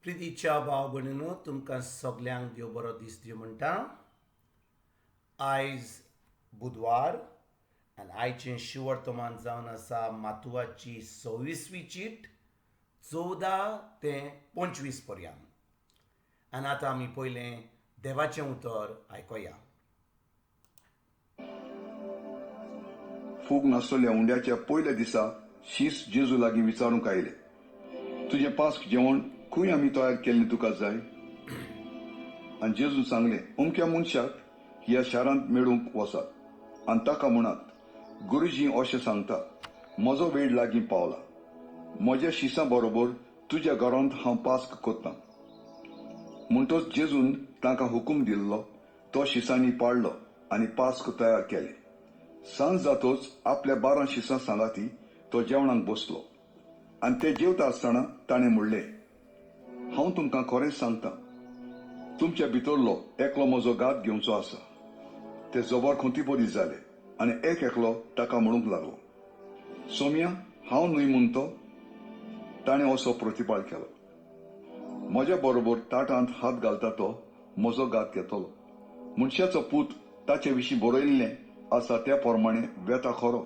प्रितीच्या भाव भयणीनो, तुमकां सगल्यांक देव बरो दीस दिवं म्हणटा. आयज बुधवार आनी आयचें शिवर्तमान जावन आसा मातुवाची 26वी चीट, 14 ते 25 पर्यंत. आनी आतां आमी पयलें देवाचें उतर आयकुया. फूग नासलेल्या उंड्याच्या पयल्या दिसा शीस जेजू लागीं विचारूंक आयले, तुजें पास्क जेवण खंय आमी तयार केल्लें तुका जाय? आनी जेजून सांगलें, अमक्या मनशाक ह्या शारांत मेळूंक वचात आनी ताका म्हणात, गुरुजी अशें सांगता, म्हजो वेळ लागीं पावला, म्हज्या शिसां बरोबर तुज्या घरांत हांव पास्क करतां. म्हणटच जेजून तांकां हुकूम दिल्लो तो शिसांनी पाडलो आनी पास्क तयार केलें. सांज जातच आपल्या 12 शिसां सांगाती तो जेवणाक बसलो आनी ते जेवता आसतना ताणें म्हणलें, हांव तुमकां खरेंच सांगता, तुमच्या भितरलो एकलो म्हजो घात घेवचो आसा. ते जबर खंती जाले आनी एक एकलो ताका म्हणूंक लागलो, सोम्या, हांव न्हय म्हूण तो? ताणें असो प्रतिपाळ केलो, म्हज्या बरोबर ताटांत हात घालता तो म्हजो घात घेतलो. मनशाचो पूत ताचे विशीं बरयल्लें आसा त्या प्रमाणे वेता खरो,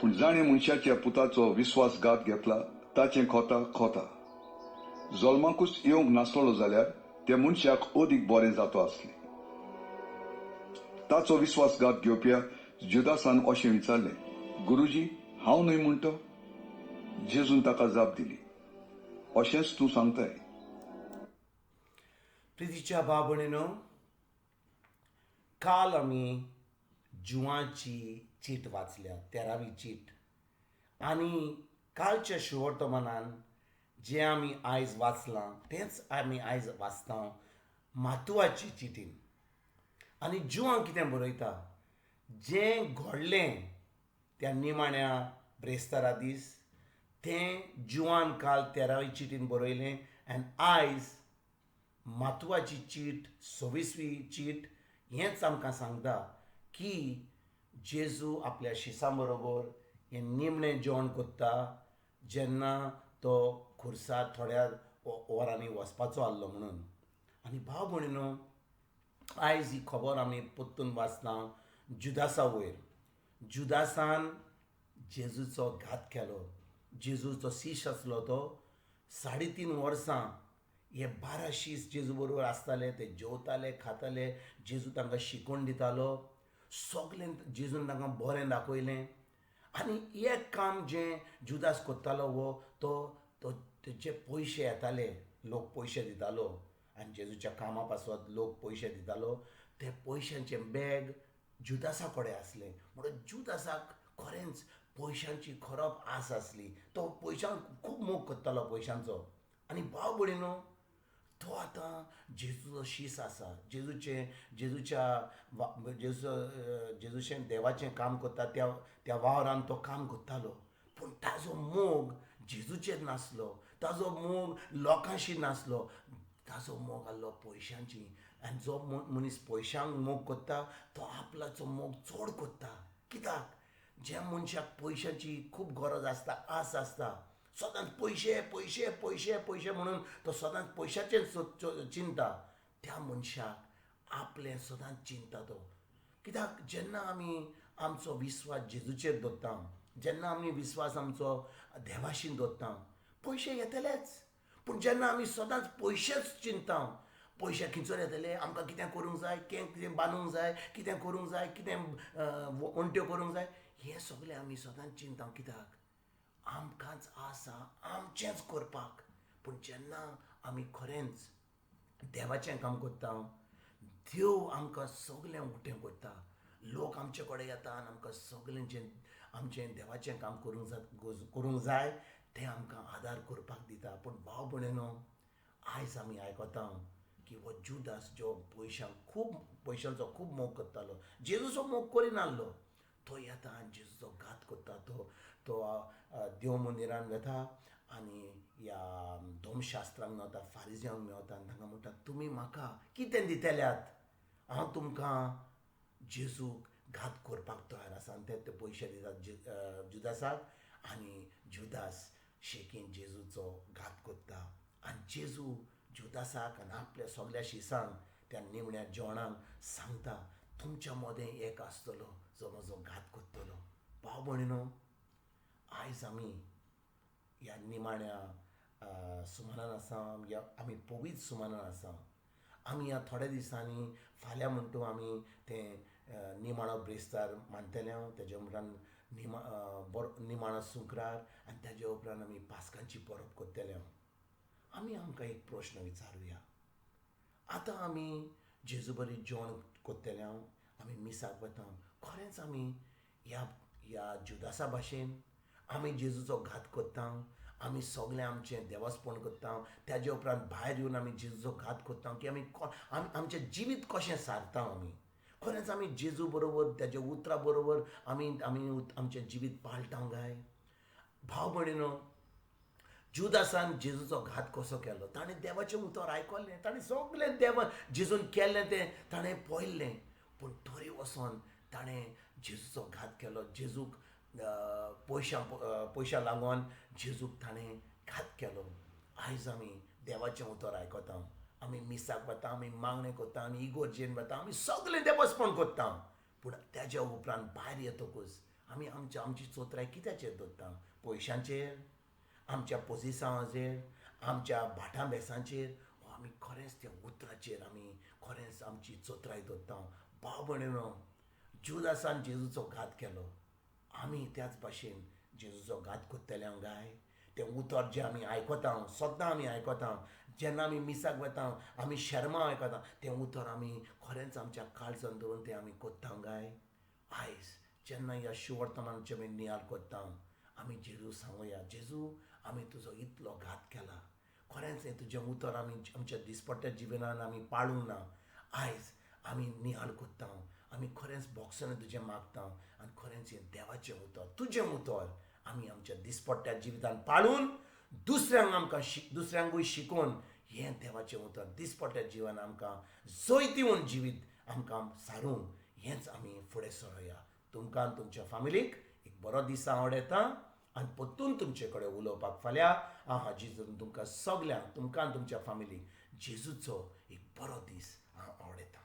पूण जाणें मनशाच्या पुताचो विस्वासघात घेतला ताचें खोता खोता. जल्माकूच येवंक नासलो जाल्यार त्या मनशाक अदीक बरें जातो आसलें. ताचो विस्वासघात घेवप्या जुदासान अशें विचारलें, गुरुजी, हांव न्हय म्हणटो? जेजून ताका जाप दिली, अशेंच तूं सांगताय. प्रितीच्या भाव भयणीनो, काल आमी जुवाची चीट वाचल्या, 13वी चीट. आनी कालच्या शिवर्तमानान जें आमी आयज वाचलां तेंच आमी आयज वाचता मातुवाची चिटीन. आनी जुवां कितें बरयता, जें घडलें त्या निमाण्या ब्रेस्तारा दीस तें जुवान काल 13वी चिटीन बरयलें. आनी आयज मातुवाची चीट 26वी चीट हेंच आमकां सांगता की जेजू आपल्या शिसां बरोबर हें निमणें जेवण करता जेन्ना तो खुर्सार थोड्या वरांनी वचपाचो आसलो म्हणून. आनी भाव भयणीनो, आयज ही खबर आमी परतून वाचता जुदासा वयर. जुदासान जेजूचो घात केलो. जेजूचो शीश आसलो तो 3.5 वर्सां हे 12 शीस जेजू बरोबर आसताले, ते जेवताले खाताले, जेजू तांकां शिकोवन दितालो, सगलें जेजून तांकां बरें दाखयलें. आनी एक काम जें जुदास करतालो वो तो जे पयशे येताले, लोक पयशे दितालो आनी जेजूच्या कामा पासत लोक पयशे दितालो, ते पयशांचें बॅग जुदासा कडेन आसलें. म्हणून जुदासाक खरेंच पयशांची खरोप आस आसली, तो पयशांक खूब मोग करतालो पयशांचो. आनी भाव भयणीनो, तो आतां जेजूचो शीस आसा, जेजूचें जेजूच्या जेजूचें देवाचें काम करता त्या त्या वावरान तो काम करतालो. पूण ताजो मोग जेजूचेर नासलो, ताजो मोग लोकांशी नासलो, ताजो मोग आसलो पयशांची. आनी जो मनीस पयशांक मोग करता तो आपल्याचो मोग चड करता. कित्याक ज्या मनशाक पयशांची खूब गरज आसता, आस आसता, सदांच पयशे पयशे पयशे पयशे म्हणून तो सदांच पयशाचें चिंता, त्या मनशाक आपलें सदांच चिंता तो. कित्याक जेन्ना आमी आमचो विस्वास जेजूचेर दवरता, जेन्ना आमी विस्वास आमचो देवाशी दवरता, पयशे येतलेच. पूण जेन्ना आमी सदांच पयशेच चिंता, पयशे खंयसर येतले, आमकां कितें करूंक जाय, कितें बांदूंक जाय, कितें करूंक जाय, कितें वण्ट्यो करूंक जाय, हें सगलें आमी सदांच चिंता. कित्याक आमकांच आसा आमचेंच करपाक. पूण जेन्ना आमी खरेंच देवाचें काम करता, देव आमकां सगलें उक्तें करता. लोक आमचे कडेन येता आनी आमकां सगलें जें आमचें देवाचें काम करूंक जाय तें आमकां आदार करपाक दिता. पूण भाव भयणीनो, आयज आमी आयकता की हो जुदास जो पयशांक खूब पयशांचो खूब मोग करतालो, जेजूचो मोग करिनासलो, तो येता आनी जेजूचो घात करता. तो तो देव मंदिरान वता आनी ह्या धर्मशास्त्रांक मेवता, फारिज्यांक मेवता आनी तांकां म्हणटा, तुमी म्हाका कितें दितल्यात, हांव तुमकां जेजूक घात करपाक तयार आसा. आनी ते पयशे दितात जुदासाक आनी जुदास शेकीन जेजूचो घात करता. आनी जेजू जुदासाक आनी आपल्या सगल्या शिसांक त्या निमण्या जेवणाक सांगता, तुमच्या मदें एक आसतलो जो म्हजो घात करतलो. भाव भयणीनो, आयज आमी ह्या निमाण्या सुमानान आसा, ह्या आमी पवित्र सुमानान आसा. आमी ह्या थोड्या दिसांनी फाल्यां म्हणटू आमी तें निमाणो ब्रेस्तार मानतले, तेज्या उपरांत निमाणो सुक्रार आनी तेज्या उपरांत आमी पास्कांची परब करतले. आमी आमकां एक प्रश्न विचारुया, आतां आमी जेजू बरी जेवण करतले, आमी मिसाक वता, खरेंच आमी ह्या ह्या जुदासा भाशेन आमी जेजूचो घात करता? आमी सगळें आमचें देवस्पण करता, तेज्या उपरांत भायर येवन आमी जेजूचो घात करता की आमी आमचें जिवीत कशें सारता? आमी खरेंच आमी जेजू बरोबर तेज्या उतरा बरोबर आमी आमी आमचें जिवीत पाळटा काय? भाव भयणीनो, जुदासान जेजूचो घात कसो केलो? ताणें देवाचें उतर आयकल्लें, ताणें सगळें देवा जेजून केल्लें तें ताणें पळयल्लें, पूण तरी वचोन ताणें जेजूचो घात केलो. जेजूक पयशां लागून जेजूक ताणें घात केलो. आयज आमी देवाचें उतर आयकता, आमी मिसाक वता, आमी मागणें करता, आमी इगोर्जेन वता, आमी सगळें देवस्पण करता, पूण तेज्या उपरांत भायर येतकूच आमी आमची चोत्राय कित्याचेर दवरता? पयशांचेर, आमच्या पोजिसांवाचेर, आमच्या भाटां बेसांचेर, वा आमी खरेंच त्या उतराचेर आमी खरेंच आमची चोत्राय दवरता? भाव भयणीनो, जुदासान जेजूचो घात केलो, आमी त्याच भाशेन जेजूचो घात करतले काय? तें उतर जें आमी आयकता, सद्दां आमी आयकता, जेन्ना आमी मिसाक वता आमी शर्मा आयकता, तें उतर आमी खरेंच आमच्या काळजान दवरून तें आमी करता काय? आयज जेन्ना ह्या शुवर्तमानाचे आमी नियाळ करता, आमी जेजू सांगुया, जेजू आमी तुजो इतलो घात केला, खरेंच हें तुजें उतर आमी आमच्या दिसपट्ट्या जिवनान आमी पाळूंक ना. आयज आमी नियाळ करता, आमी खरेंच भोगसणें तुजें मागता आनी खरेंच हें देवाचें उतर, तुजें उतर आमी आमच्या दिसपट्ट्या जिवितान पाळून दुसऱ्यांक आमकां दुसऱ्यांकूय शिकोवन हें देवाचें उतर दिसपट्ट्या जिवन आमकां जैतिवंत जिवीत आमकां सारूंक हेंच आमी फुडें सरोया. तुमकां तुमच्या फामिलीक एक बरो दीस आवडटा आनी परतून तुमचे कडेन उलोवपाक फाल्यां हांव हाजी तुमकां सगल्यांक, तुमकां तुमच्या फामिलीक जेजूचो एक बरो दीस हांव आवडटा.